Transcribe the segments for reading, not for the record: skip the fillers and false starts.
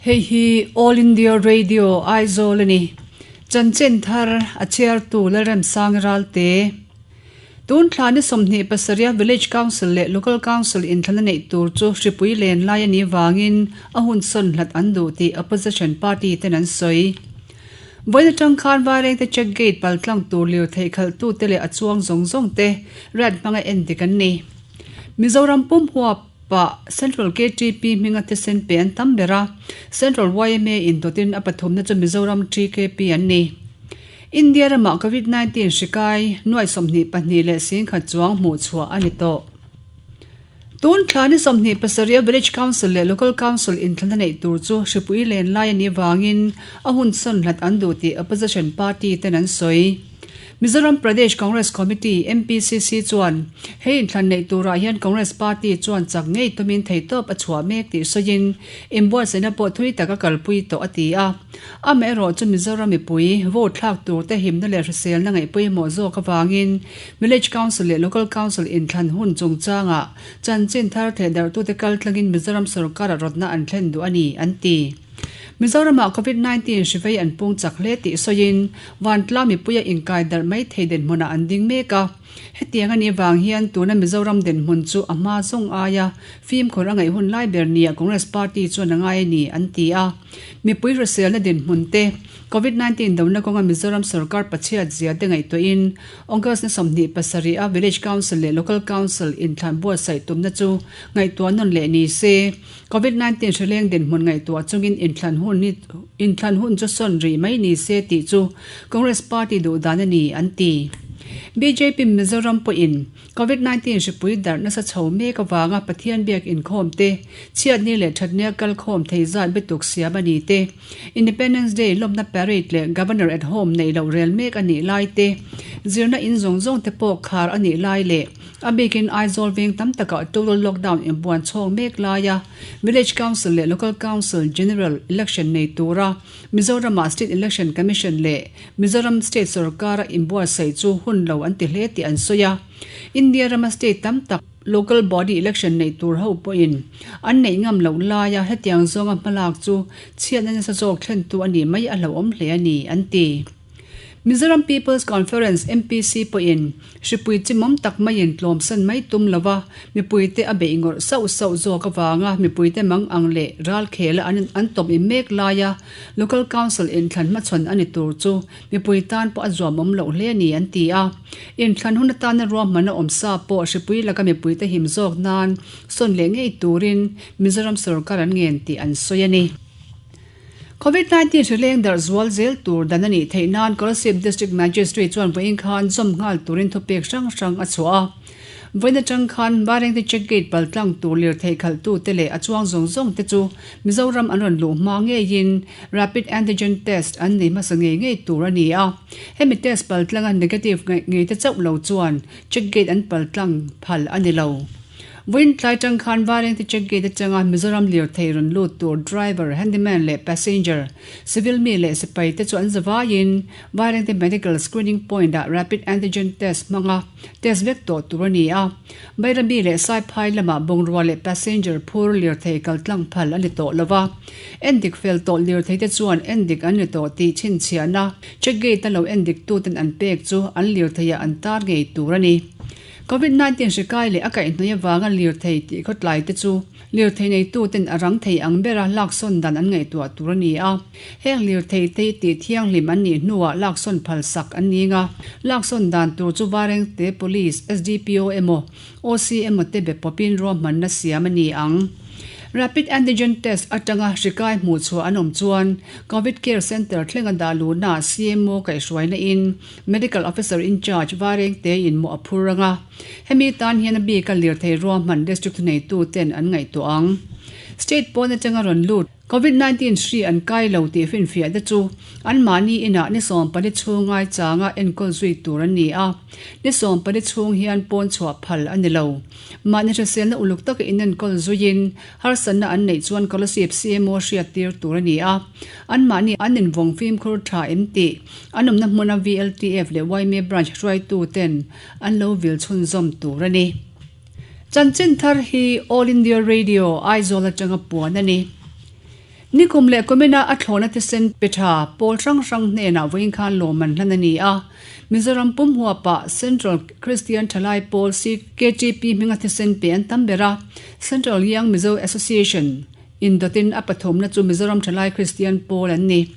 Hei hi All India Radio Aizawl a ni. Chanchin thar a chhiartu Lalremsang Ralte. Tun thla ni 27 a Village Council leh Local Council inthlana neih tur chu hripui len lai a nih vangin a hun sawn hlat an duh tih Opposition party ten an sawi. Vawiin atang khan Vairengte check gate paltlang tur lirthei khalhtute leh a chuang zawng zawng te rat hmanga endik an ni. Mizoram pum huap pah Central KTP hminga thisen pe an tam ber a, Central yma in dawtin a pathumna chu Mizoram TKP an ni. India ramah Covid 19 hri kai nuai 22 leh 10,000 chuang hmuh chhuah a ni tawh. Tun thla ni 27 a Village Council leh Local Council inthlana neih tur chu hripui len lai a nih vangin a hun sawn hlat an duh tih Opposition party ten an sawi. Mizoram Pradesh Congress Committee, MPCC, chuan he inthlan neih turah hian Congress party chuan chak ngei tumin theihtawp a chhuah mek tih sawiin inbuatsaihna pawh thui tak a kalpui tawh a ti a. Amaherawh chu Mizoram mipui vote thlak turte himna leh hriselna ngaih pawimawh zawk avangin Village Council leh Local Council inthlan hun chungchangah chanchin thar thehdarhtute kaltlangin Mizoram sorkara rawtna an thlen duh a ni, an ti. Mizoramah Covid 19 hri vei an pung chak hle tih sawiin Vantlang mipuia inkai darh mai thei dinhmunah an ding mek a. Hetiang a nih vang hian tuna Mizoram dinhmun chu a hma zawng aia fimkhur a ngaih hun lai ber nia Congress party chuan a ngai a ni, an ti a. Mipui hriselna dinhmun te, Covid 19 dona kawnga Mizoram sorkar pachhiat zia te ngaihtuahin August ni 27 a Village Council leh Local Council inthlan buatsaih tumna chu ngaihtuah nawn leh ni se. Covid 19 hrileng dinhmun ngaihtuah chungin inthlan hun hi inthlan hun chu sawn rih mai ni se tih chu Congress party duh dan a ni, an ti. Bjp Mizoram pawhin Covid 19 hripui darh nasa chho mek avanga Pathian biak inkhawm te, chhiatni leh thatnia kalkhawm thei zat bituk siam a ni te, Independence Day lawmna parade leh Governor at Home neih loh rel mek a nih lai te, zirna in zawng zawng te pawh khar a nih lai leh A bikin Aizawl veng tam takah total lockdown inbuan chhawng mek laia Village Council leh Local Council General Election nei tura Mizoramah State Election Commission leh Mizoram State sorkara inbuatsaih chu hun lo an ti hle tih an sawi a. India rama state tam tak local body election nei tur ho pawhin an neih ngam loh laia hetiang zawnga hmalak chu chhiatna nasa zawk thlentu a nih mai a hlauhawm hle a ni, an ti. Mizoram People's Conference, MPC, pawhin hripui chimawm tak maiin tlawmsan mai tum lova mipuite a beih ngawrh sauh sauh zawk avanga mipuite mang ang leh ralkhela an an tawm im mek laia Local Council inthlan hmachhawn a ni tur chu mipui tan pawh a zuamawm loh hle a ni an ti a. Inthlan hun atana ruahmanna awm sa pawh hripui laka mipuite him zawk nan sawn leh ngei turin Mizoram sorkar an ngen tih an sawi a ni. Covid 19 hri leng darh zual zel tur dan a nih theih nan Kolasib District Magistrate chuan vawiin khan zawm nghal turin thupek hrang hrang a chhuah a. Vawiin atang khan Vairengte Check Gate paltlang tur lirthei khalhtute leh a chuang zawng zawng te chu Mizoram an rawn luh hma ngeiin Rapid Antigen Test an nei hmasa ngei ngei tur a ni a. Hemi test paltlanga negative ngei te chauh lo chuan Check Gate an paltlang phal a ni lo. Vawiin tlai tang khan Vairengte check gate atanga Mizoram lirthei rawn lut tur driver, handyman leh passenger, civil mi leh sipai te chu an zavaiin Vairengte Medical Screening Point ah Rapid Antigen Test hmanga test vek tawh tur a ni a. Bairabi leh Saiphai lamah bungrua leh passenger phur lirthei kaltlang phal a ni tawh lo va. Endik fel tawh lirthei te chuan endik an ni tawh tih chhinchhiahna check gate a lo endik tuten an pek chu an lirthei ah an tar ngei tur a ni. Covid 19 hri kai leh a kaihhnawih avanga lirthei tih khawtlai te chu lirthei neituten a rang thei ang bera laksawn dan an ngaihtuah tur a ni a. Heng lirthei te hi tih thianghlim an nih hnuah laksawn phal sak an ning a. Laksawn dan tur chu Varengte Police, SDPO emaw OC emaw te be pawpin ruahmanna siam a ni ang. Rapid Antigen Test atanga hri kai hmuh chhuah an awm chuan Covid Care Centre thlenga dah luhnaah CMO kaihhruaina in Medical Officer in Charge Varengte in mawh a phur ang a, hemi tan hian a bika lirthei ruahman District thuneitu ten an ngaihtuah ang. State pawn atanga rawn lut Covid 19 hri an kai lo tih finfiah te chu anmahni inah ni 14 chhung ngaichanga enkawl zui tur an ni a, ni 14 chhung hian pawn chhuah phal a ni lo. Mahni hriselna uluk taka inenkawl zuiin harsatna an neih chuan Kolasib CMO hriat tir tur a ni a, anmahni an invawng fimkhur tha em tih an awmna hmuna VLTF leh yma branch hruaitu ten an lo vil chhunzawm tur a ni. Chanchin thar hi All India Radio Aizawl atanga puan a ni. Nikum leh kumin-a a thlawhna thisen pe tha pawl hrang hrang hnenah vawiin khan lawmman hlan a ni a. Mizoram pum huapah Central Kristian Thalai Pawl, CKTP, hminga thisen pe an tam ber a, Central Young Mizo Association indawtin a pathumna chu Mizoram Thalai Kristian Pawl an ni.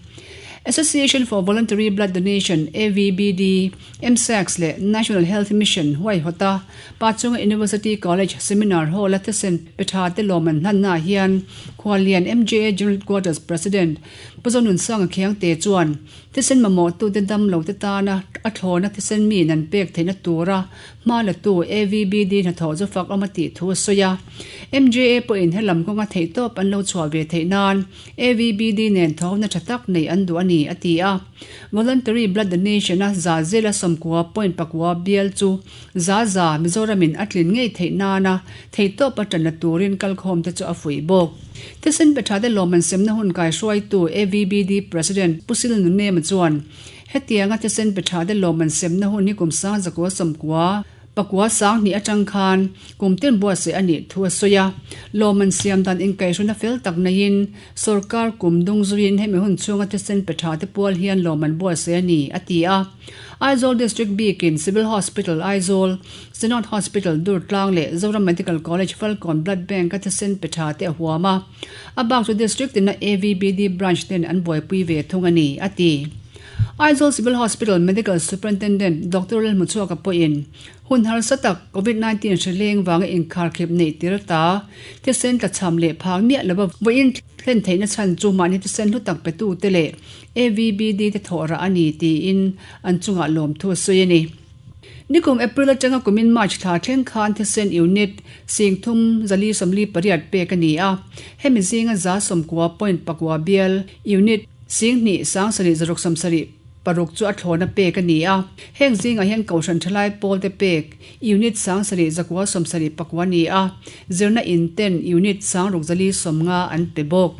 Association for Voluntary Blood Donation, AVBD, MSACS leh National Health Mission huaihawta Pachunga University College Seminar Hall-a thisen pe tha te lawm an hlannaah hian Khuallian MJA General Headquarters President Pu Zonunsanga Khiangte chuan thisen mamawhtute dam lote tana a thlawna thisen miin an pek theihna tura hma latu AVBD hnathawh chu fak awm a tih thu a sawi a. MJA pawhin helam kawnga theihtawp an lo chhuah ve theih nan AVBD nen thawhna tha tak nei an duh a ni, a ti a. Voluntary Blood Donation-a za zela 90 point pakua bial chu za za Mizoramin a tlin ngei theih nana theihtawp a tanna turin kalkhawmte chu a fuih bawk. Thisen pe thate lawmman semna hun kaihruaitu AVBD President Pu Sil Nunema chuan hetianga thisen pe thate lawmman semna hun hi kum 1990 Pakua 2000 atang khan kum tin buatsaih a nih thu a sawi a, lawmman siam dan inkaihhruna fel tak neiin sorkar kum dung zuiin hemi hun chhunga thisen pe tha te pual hian lawmman buatsaih a ni, a ti a. Aizawl District bikin Civil Hospital Aizawl, Synod Hospital Durtlang leh Zoram Medical College Falkawn Blood Bank-a thisen pe tha te a huam a, a bak chu District tina AVBD Branch ten an buaipui ve thung a ni, a ti. Aizawl Civil Hospital Medical Superintendent Doctor Lalhmuchhuaka pawhin hun harsa tak Covid 19 hri leng vanga inkharkhip neih tir ta thisen tlachham leh phang miah lova vawiin thlen theihna chhan chu mahni thisen hlu tak petute leh AVBD te thawh rah a ni tiin an chungah lawmthu a sawi a ni. Nikum April atanga kumin March thla thleng khan thisen unit 30 448 pek a ni a, hemi zinga 90.4 bial unit 2 7 6 76 chu a thlawna pek a ni a, heng zingah hian Kohhran Thalai Pawlte pek unit 7 179 a ni a, zirna in ten unit 650 an pe bawk.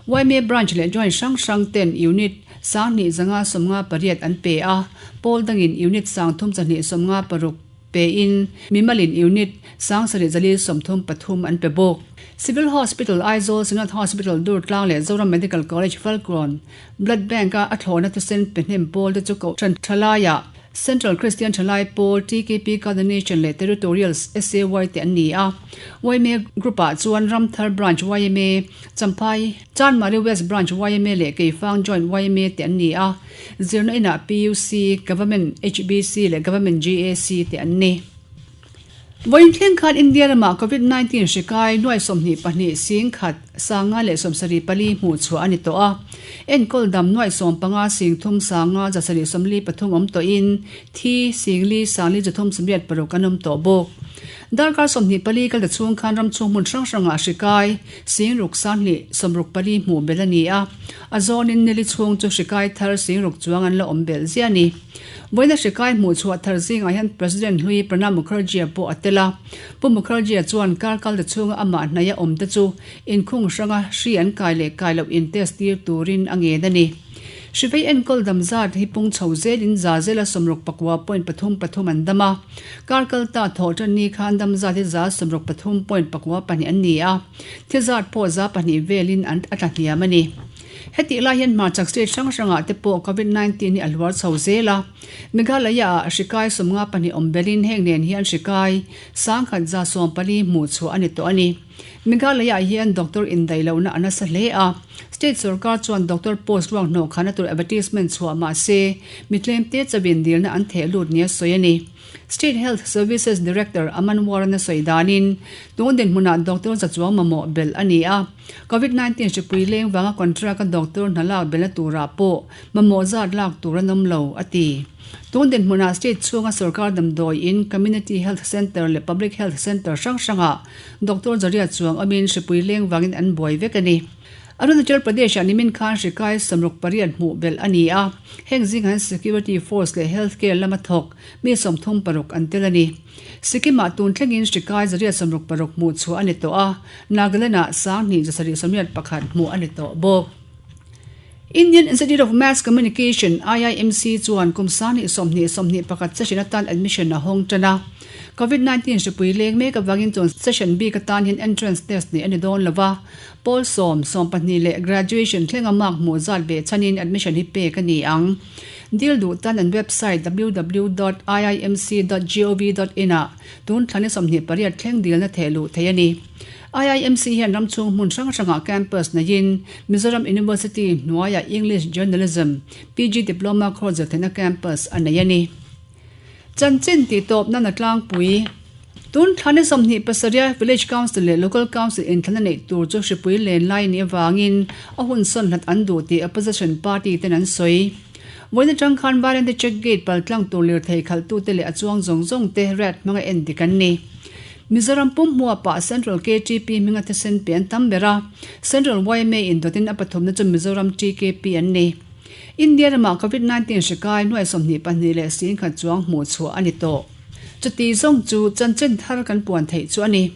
Yma Branch leh Joint hrang hrang ten unit 2558 an pe a, pawl dangin unit 3256 pein mimalin unit 7433 an pe bawk. Civil Hospital Aizawl, Synod Hospital Durtlang leh Zoram Medical College Falkawn Blood Bank-a a thlawhna thisen pe hnem pawl te chu Kohhran Thalaiah Central Kristian Thalai Pawl, TKP Coordination leh Territorial SAY te an ni a. Yma Group-ah chuan Ramthar Branch yma, Champhai, Chanmari West Branch yma leh Keifang Joint yma te an ni a. Zirna inah PUC, Government HBC leh Government GAC te an ni. Vawiin thleng khan India ramah Covid 19 hri kai nuai 22 sing khat 574 hmuh chhuah a ni tawh a. Enkawl dam nuai 15 sing thum 5 773 awm tawhin thi 4 4 386 an awm tawh bawk. Darkar 24 kal ta chhung khan ram chhung hmun hrang hrangah hri kai 6 2 64 hmuh belh a ni a. A zawnin nili chhung chu hri kai thar 6 chuang an la awm belh ziah a ni. Vawiina hri kai hmuh chhuah thar zingah hian President hlui Pranab Mukherjee pawh a tel a. Pu Mukherjee chuan kar kal ta chhunga amah hnaia awm te chu inkhung hranga hri an kai leh kai loh in test tir turin a ngen a ni. Hri vei enkawl dam zat hi pung chho zelin za zela 64 point pathum pathum an dam a. Kar kal ta thawh tan ni khan dam zat hi za 63 point pakua pahnih an ni a. Thi zat pawh za pahnih velin an a tla hniam a ni. Hetih lai hian hmarchak state hrang hrangah te pawh Covid 19 hi a hluar chho zel a. Meghalaya-ah hri kai 52 awm belin heng nen hian hri kai 1114 hmuh chhuah a ni tawh a ni. Meghalaya-ah hian doctor indaih lohna a nasa hle a. State sorkar chuan doctor post ruang hnawh khana tur advertisement chhuah mah se mi tlemte chawin dilna an theh lut nia sawi a ni. State Health Services Director Aman Warren a sawi danin, tun dinhmunah doctor za chuang mamawh belh a ni a. Covid 19 hripui leng vanga contract a doctor hna lak belhna turah pawh mamawh zat lak tur an awm lo, a ti. Tun dinhmunah state chhunga sorkar damdawi in, Community Health Centre leh Public Health Centre hrang hrangah doctor zariat chuang awmin hripui leng vangin an buai vek a ni. Arunachal Pradesh-ah nimin khan hri kai 68 hmuh belh a ni a, heng zingah hian Security Force leh Health Care lama thawk mi 36 an tel a ni. Sikkim-ah tun thlengin hri kai 166 hmuh chhuah a ni tawh a, Nagaland-ah 2781 hmuh a ni tawh bawk. Indian Institute of Mass Communication, IIMC, chuan kum sangni 20 21 session atan admission a hawng tan a. Covid 19 hripui leng mek avangin chuan session bik atan hian entrance test neih a ni dawn lo va, pawl sawm, 12 leh graduation thlenga mark hmuh zat ve chhanin admission hi pek a ni ang. Dil duh tan an website www dot iimc dot gov dot in ah tun thla ni 28 thleng dilna theh luh theih a ni. IIMC hian ram chhung hmun hrang hrangah campus neiin Mizoram University hnuaiah English Journalism PG Diploma course zir theihna campus a nei a ni. Chanchin tih tawp nan a tlangpui. Tun thla ni 27 Village Council leh Local Council inthlana neih tur chu hripui len lai nih avangin a hun sawn hlat an duh tih opposition party ten an sawi. Vawiin atang khan Vairengte Check Gate paltlang tur lirthei khalhtute leh a chuang zawng zawng te rat hmanga en dik an ni. Mizoram pum hmuapah Central KTP hminga thisen pe an tam ber a, Central yma in dawtin a pathumna chu Mizoram TKP an ni. India ramah Covid 19 hri kai nuai 22 leh 10,000 chuang hmuh chhuah a ni tawh. Chuti zawng chu chanchin thar kan puan theih chu a ni.